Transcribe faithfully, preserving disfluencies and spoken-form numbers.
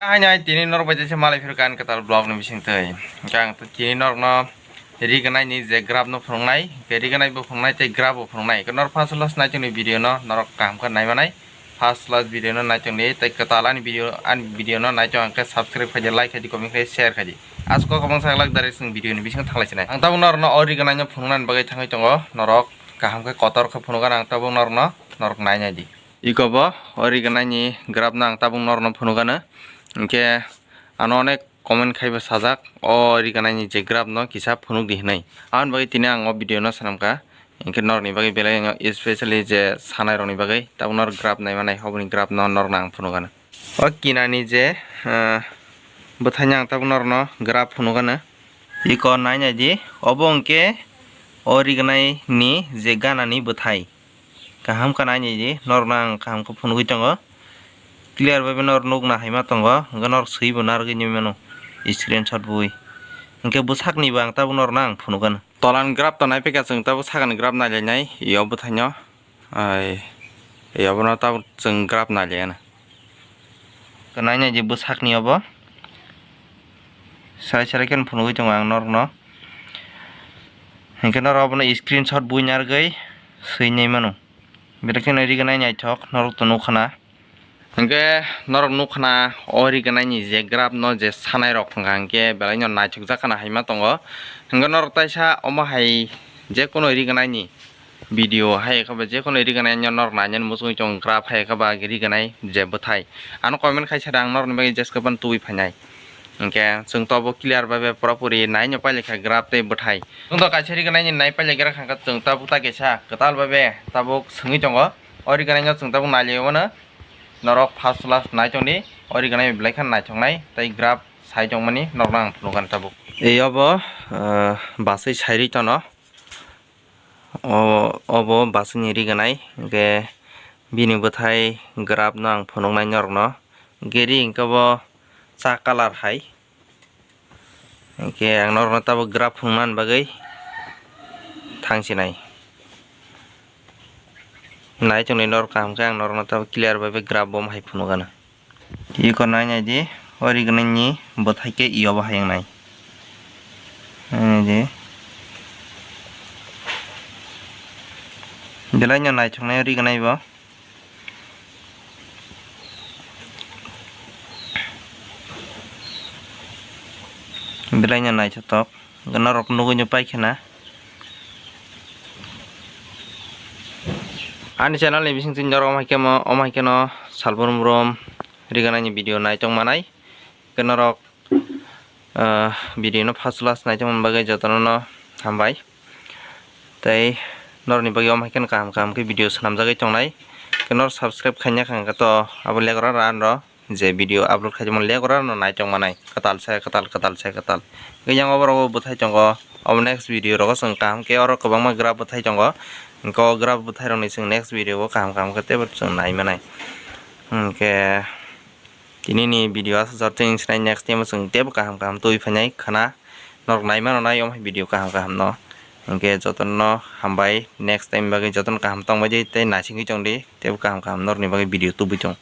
Hai nai, tini norok bai jaisa malai phirkha ani kwtal vlog ni bisingtwi. Hwnkhe ang tini norokno riganai ni je graph no phunuknai, hwnkhe riganai bo phunuknai tei graph bo phunuknai. Hwnkhe norok first last naitongni video no norok kaham khe naimanai. First last video no naitongdi tei kwtal ani video, ani video no naitong hwnkhe subscribe khaidi, like khaidi, comment khaidi, share khaidi. Aswk kok kwbangsa glak direct chwng video ni bisingo thanglai sinai. Ang tabuk norokno o riganai no phunuknani bagwi thangwi tongo, norok kaham khe kotor khe phunukgana ang tabuk norokno, norok nainai di. Iko bo o riganai ni graph no ang tabuk norokno phunukgana. Hwnkhe ano onek comment khaibo sajak, o riganai ni je graph no kisa phunuk di hinwi. Aboni bagwi tini ang o video no swnamkha. Hwnkhe norokni bagwi belai no, especially je sanai rokni bagwi tabuk norok graph naimanai, oboni graph no norokno ang phunukgana. O kinani je, ah, bwthaino ang tabuk norokno graph phunukgana. Iko nainai di, obo hwnkhe o riganai ni je ganani bwthai. Kaham khe nainai di, norokno ang kaham khe phunugwi tongo. Clear bai norok nukna haima tongo, hwnkhe norok swibo narwgwi nwi mano, screenshot bui. Hwnkhe bwsakni bo ang tabuk norokno ang phunukgana. Tolan graph tongnai phaikha, chwng tabuk sakani graph nailainai, yo bwthaino. Ai, yobono tabuk chwng graph nailaina. Nainai di bwsakni obo. Sarai sarai khe phunugwi tongo ang norokno. Hwnkhe norok obono screenshot bui narwgwi swi nai mano. Belai kheno riganai naithok, norok to nukha na. Hwnkhe norok nukha na, o riganai ni je graph no je sanai rok wngkha, hwnkhe belai no naithokjak khana haima tongo. Hwnkhe norok taisa omo hai je kono riganai ni video hai khe ba je kono riganai no norok nainani muchungwi tongo, graph hai khe ba riganai je bwthai. Ano comment khai sa da, ang norokni bagwi jeske phano tubui phainai. Hwnkhe chwng to obo clear bai bai pura puri naino pailai kha graph tei bwthai. Chwng to kaisa riganai ni nai pailai gra kha, hwnkhe chwng tabuk ta kaisa kwtal bai bai tabuk swngwi tongo. O riganai no chwng tabuk nailai mano. Norok first last naitongdi, o riganai belai khe naithoknai tei graph sai tongmani norokno ang phunukgana tabuk. Ei obo, ah, baswi sairwi tono. O, obo baswkni riganai, hwnkhe bini bwthai graph no ang phunuknai norokno. Hwnkhe ri hwnkhe bo cha colour hai. Hwnkhe ang norokno tabuk graph phunuknani bagwi thangsinai. Naichongni norok kaham khe ang norokno tabuk clear bai bai graph bo hai phunukgana. Iko nainai di, o riganai ni bwthai khe i obo hai wngnai. Nainai di. Belai no naithoknai o riganai bo. Belai no naithotok. Norok nugwi no paikha na. Ani channel ni bising twi norok omo hai khe mo, omo hai khe no salbrum brum riganai ni video naitong manai. Khe norok, ah, video no first last naitong man bagwi jotono no hambai. Tei norokni bagwi omo hai khe no kaham kaham khe video swnamjagwi tongnai. Khe norok subscribe khaina kha hwnkhe to abo legra ra anro. Je video upload khaijak mani legra no naitong manai, kwtal se kwtal, kwtal se kwtal. Hwnkhe yang obo rogo bwthai tongo, obo next video rogo chwng kaham khe oro kwbangma graph bwthai tongo. Hwnkhe o graph bwthai rokni chwng next video o kaham kaham khe teibo chwng nai manai. Hwnkhe tini ni video aswk jora tei wngsinai, next time o chwng teibo kaham kaham twi phainai khana. Norok nai mano nai omo hai video kaham kaham no. Hwnkhe jotono hambai, next time bagwi jotono kaham tongbai di tei naisingwi tongdi, teibo kaham kaham norokni bagwi video tubui tong.